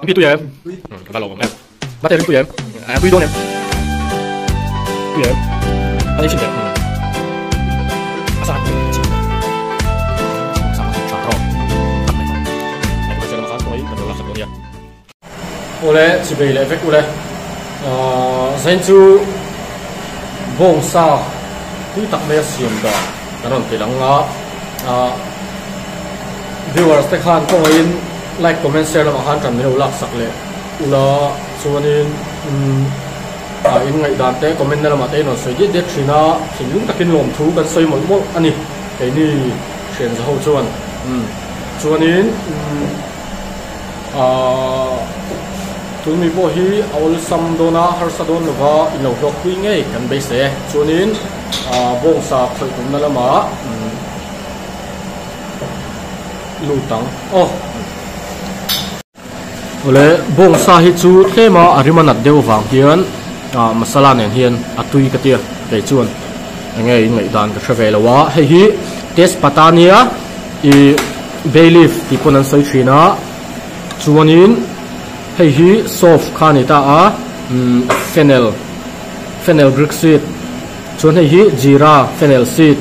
Pi tui em? Ka va lo awm em. Mate rim tui em? A tui dawn em? Tui em? A ei chhin teh. A sa tui chhin teh. Sa kha tha rawh. Khat mai kawng. Hei ka lamah khan kawngin kan lo laksak dawn nia. Awle chibei leh vek ule. Zain chu bawngsa tui tak mai a siam dan kan rawn ti lang a. Viewers te khan kawngaihin like comment share lamah khan tan min lo laksak leh ula chuanin a in ngaihdan te comment na lamah te in rawn sawi diat diat thin a thinlung takin lawmthu kan sawi mawlh mawlh a ni keini thian za ho chuan chuanin ahh tun mi pawh hi a awlsam dawn a harsa dawn lova in lo hlawk pui ngei kan beisei e chuanin ahh bawngsa khawih tumna lamah. Lut ang aw. Awle bawngsa hi chu tlem a a rim a nat deuh vang hian ah masala nen hian a tui ka tia kei chuan enge in ngaihdan ka hre ve lo a hei hi tezpata nia ih bay leaf tih pawn an sawi thin a chuanin hei hi soft kha a ni ta a umm fennel fennel greek seed. Chuan hei hi jeera, fennel seed,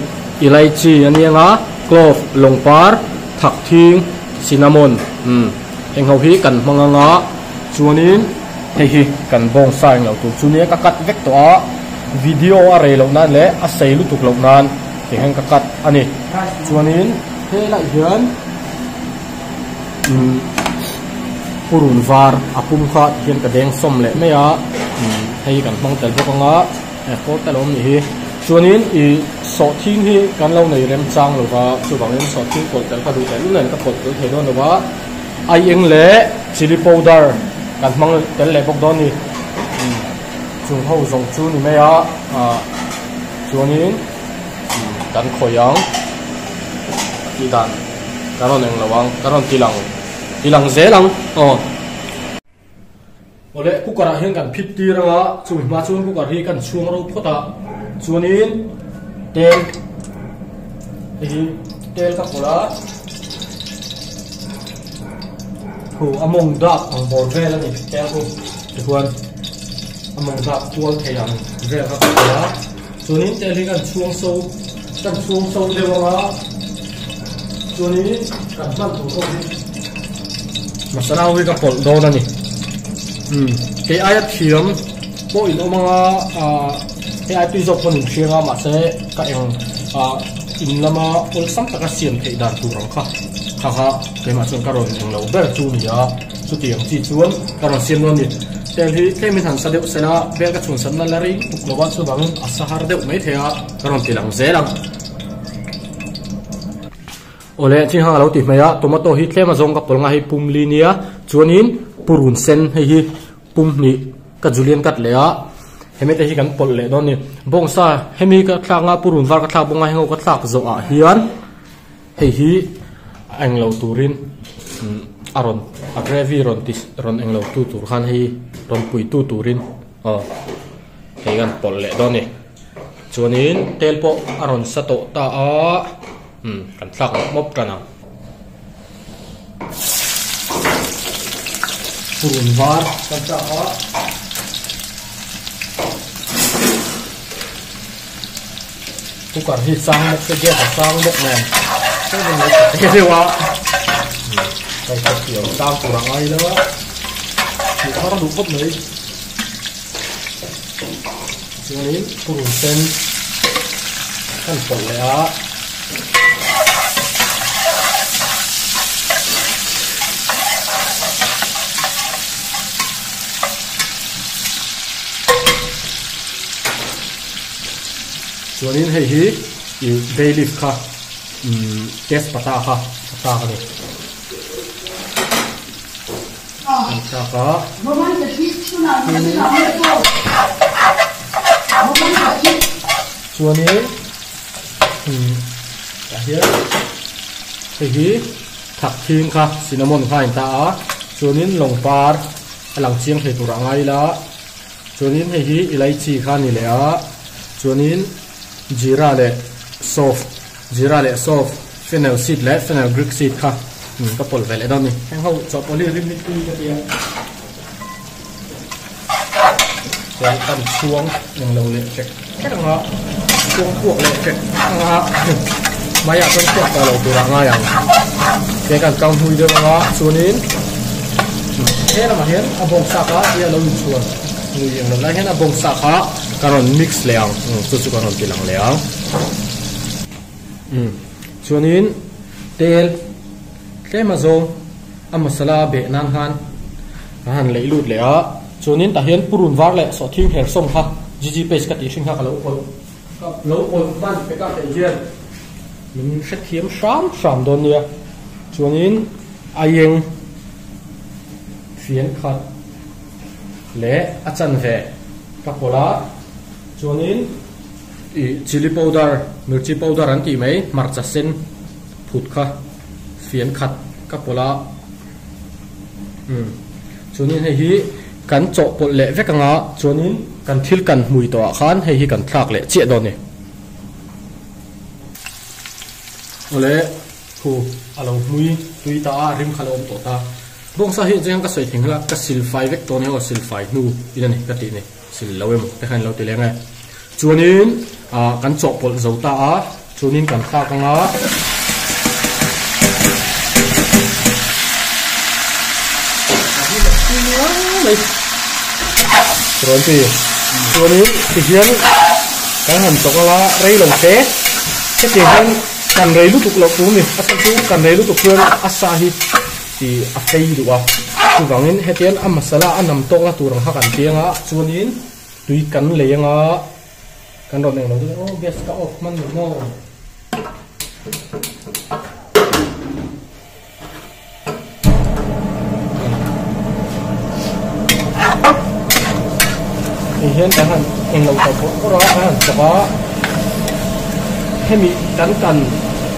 elaichi a ni ang a, clove, lawngpar, thak thing, cinnamon, umm heng ho hi kan hmang ang a, chuanin hei hi kan bawngsa eng lo tur chu nia ka cut vek tawh a, video a rei loh nan leh a sei lutuk loh nan tihian ka cut a ni, chuanin helaiah hian umm purun var a pum kha tihian ka deng sawm leh mai a, umm hei hi kan hmang tel bawk ang a. He kawr te lo awm nih hi. Chuanin ih sawhthing hi kan lo nei rem chang lo va, chuvangin sawhthing pawlh tel kha duh teh lul nen ka pawlh tel thei dawn lo va, aieng leh chilli powder kan hmang tel leh bawk dawn a ni. Chung ho zawng chu ni mai a, ah chuanin kan khawih ang tih dan kan rawn eng lo ang, kan rawn ti lang ti lang zel ang aw. Awle cooker ah hian kan phit tir anga chumi hma chuan cooker hi kan chhuang ro phawt a chuanin tel hei hi tel ka pawlh a thu a mawng dak ang bawr vel a ni tel chu tichuan a mawng dak kual thei ang vel kha ka pawlh a chuanin tel hi kan chhuang so kan chhuang so deuh anga chuanin kan hman tur ho hi masala ho hi ka pawlh dawn a ni umm kei aia thiam pawh in awm anga ah hei ai tui zawk pawn in hriang a mahse ka eng ah in lama awlsam taka siam theih dan tur ang kha kha kha keimah chuan ka rawn eng lo ber chu a ni a chutiang chi chuan ka rawn siam dawn a ni tel hi tlem in han sa deuh sela bel ka chhun sanna la rei tuk lo a chuvangin a sa har deuh mai thei a ka rawn ti lang zel ang. Awle chin hang a lo ti hmai a tomato hi tlem a zawng ka pawlh nga hei pum li nia chuanin purun sen hei hi pum hnih ka julian cut leh a hemi te hi kan pawlh leh dawn a ni bawngsa hemi ka thlak nga purun var ka thlak bawk nga heng ho ka thlak zawh ah hian hei hi a englo turin a rawn a gravy rawn ti rawn englo tu tur khan hei rawn pui tu turin aw hei kan pawlh leh dawn a ni chuanin tel pawh a rawn sa tawh ta a. Umm kan thlak mawp mawp tan ang. Purun var kan thlak a. Cooker hi sang bawk se gas a sang bawk nen. Te deuh a. Hei ka thiam sang tur a ngai lo a. Hmuh har duh khawp mai. Chuanin purun sen kan pawlh leh a. Chuanin hei hi ih bay leaf kha umm tezpata kha a tlak a ni. An thlak a. Chuanin tah hian hei hi thak thing kha cinnamon kha a in ta a chuanin lawngpar a lang chiang thei tur ah ngai ila chuanin hei hi elaichi kha a ni leh a chuanin jeera leh soft jeera leh soft fennel seed leh fennel greek seed kha. Ka pawlh ve leh dawn a ni. Heng ho chawhpawlh hi rim hi tui ka ti a. Chuan kan chhuang englo leh hrek hrek anga chhuang puak leh hrek anga hmaiah chuan chhuak tawh lo turah ngai ang. Tihian kan kang hnui deuh anga chuanin he lamah hian a bawngsa kha tia lo inchhuan hnui englo lai hian a bawngsa kha ka rawn mix leh ang chu chu ka rawn ti lang leh ang. Chuanin tel tlem a zawng a masala beh nan khan a han leih lut leh a, chuanin tah hian purun var leh sawhthing her sawm kha GG paste ka tih hring kha ka lo pawlh ka lo pawlh hman pek a theih hian min hrethiam hram hram dawn nia, chuanin aieng fian khat leh a chanve ka pawlh a, chuanin. Ih chilli powder, mirchi powder an tih mai hmarcha sen phut kha fian khat ka pawlh a umm chuanin hei hi kan chawhpawlh leh vek anga chuanin kan thil kan hmui tawh ah khan hei hi kan thlak leh chiah dawn a ni. Awle khu a lo hmui tui ta a rim kha a lo awm tawh ta. Bawngsa hi engtin ka sawi thei nghal a ka silfai vek tawh a ni aw silfai hnu in a ni ka tih ni. Sil lo emaw te khan lo ti leng e. Chuanin ah kan chawhpawlh zo ta a, chuanin kan thlak anga. Rawn ti. Chuanin tihian kan han chawk anga rei lo te. Hetiang hian kan rei lutuk loh tur a ni. A chhan chu kan rei lutuk chuan a sa hi. Tih a phei duh a, chuvangin hetian a masala a nam tawkna tur ang kha kan piang a, chuanin tui kan lei anga kan rawn englo deuh aw gas ka off hman lo maw. Hei hian kan han englo tawh bawrh bawrh a, kan han chawk a, hemi kan kan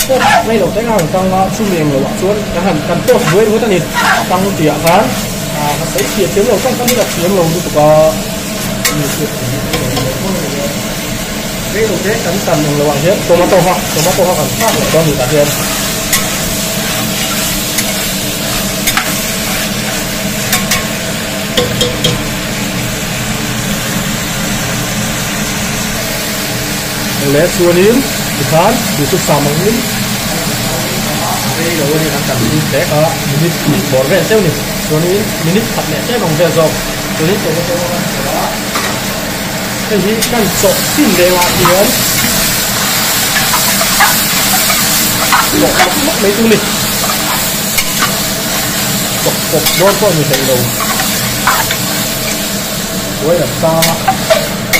post mai lo te kha han kang a, chumi englo ah chuan kan han kan post buai ringawt a ni, a kang tih ah khan ah ka sawi thiam thiam lo tawng tam hi ka thiam lo lutuk a, rei lo te kan kan englo ah hian tomato kha tomato kha kan thlak leh dawn a ni tah hian. Leh chuanin tikhan duhthusam angin rei lo a ni kan kan lut hlek a minute hnih bawr vel cheu ni chuanin minute khat leh tlem ang vel zawk chuanin tomato a kan chawh a hei hi kan chawh chin lengah hian chawh mawp mawp mai tur a ni. Chawk pawp dawn pawh ni hlei lo. Buai lam tang a.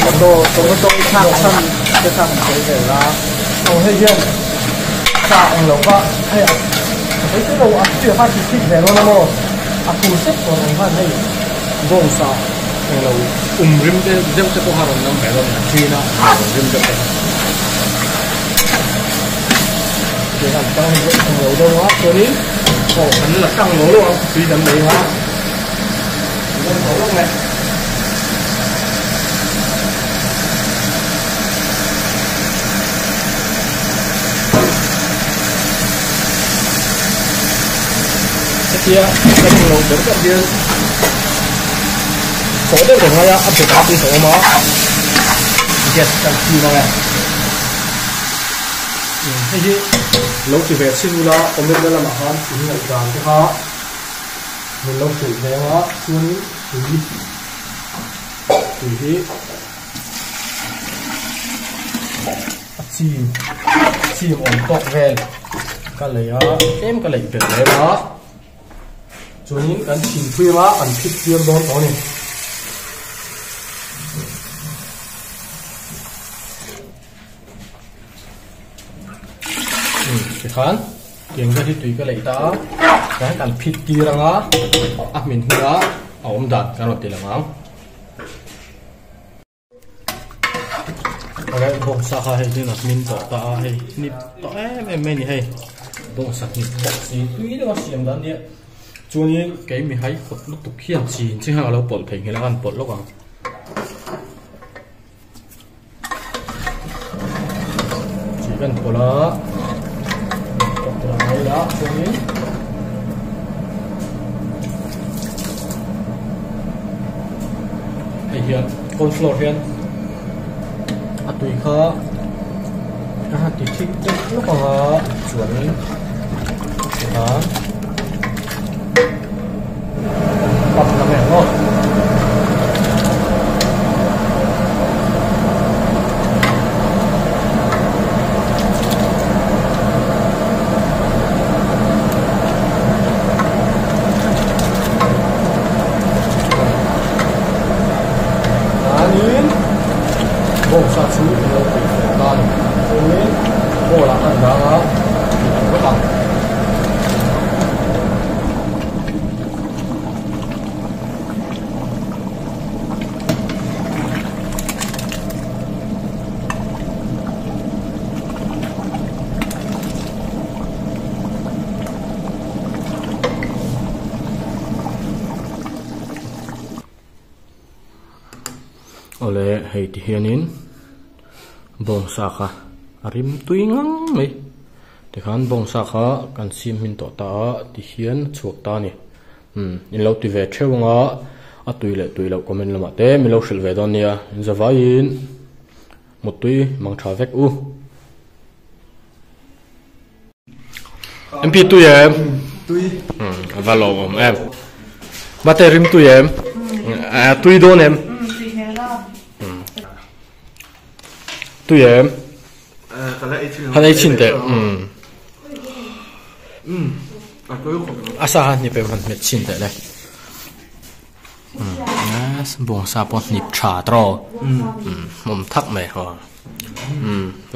Tomato tomato i thlak chhan te kha han sawi ve la. Aw hei hian sa eng lo kha hei a sawi sawi lo a thil kha thil thik ve dawn a maw a khur sep dawn ang khan hei bawngsa eng lo um rim te deuh te pawh kha rawn nam ve dawn a ṭin a rawn rim deuh te kha. Tihian tang ang lo deuh a chuanin aw kan la tang lo lo ang tui kan nei a kan lo lo nge hetia kan lo ber ber hian chaw deuh reng laia a bet a tui a awm a gas kan chhim ang e. Hei hi lo ti ve chin ula comment na lamah khan in ngaihdan te kha min lo hrilh ve ang a chuanin tui tui hi a chim chim awm tawk vel ka lei a tlem ka leih belh lem a chuanin kan chhin phui anga kan phit tir dawn tawh a ni. Tikhan tiang vel hi tui ka leih ta a chuan kan phit tir anga a hmin hnuah a awm dan kan rawn ti lang ang. Awle bawngsa kha hei hian a hmin tawh ta a hei hnip tawh em em mai a ni hei bawngsa hnip tawh si tui deuh a siam dan nia chuanin kei mi hai khawp lutuk hian chin chi khan a lo pawlh thei nghilh a kan pawlh lawk ang. Chi kan pawlh a, tawk tur ang mai la chuanin. Hei hian corn flour hian a tui kha a han ti thik deuh hlawk ang a chuanin tikhan pump ta mai ang aw. Chuanin bawngsa chu an lo peih fel ta a ni. Chuanin bowl ah khan dang a tih tur vek ang. Awle hei ti hianin bawngsa kha a rim tui ngang mai tikhan bawngsa kha kan sim hmin tawh ta a tihian a chhuak ta a ni umm in lo ti ve theuh ang a a tui leh tui loh comment lamah te min lo hrilh ve dawn nia in zavaiin mutui mang tha vek u. MP tui em? Tui. A va lawm awm em. Mate rim tui em? A tui dawn em? Tui hmel a. Tui em? Ka la ei chhin. Han ei chhin teh. A tui khawp mai. A sa han hnip em han hmet chhin teh le. Bawngsa pawh hnip tha tawh. Hmawm thak mai.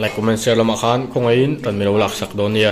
Like comment share lamah khan khawngaihin tan milo laksak dawn nia.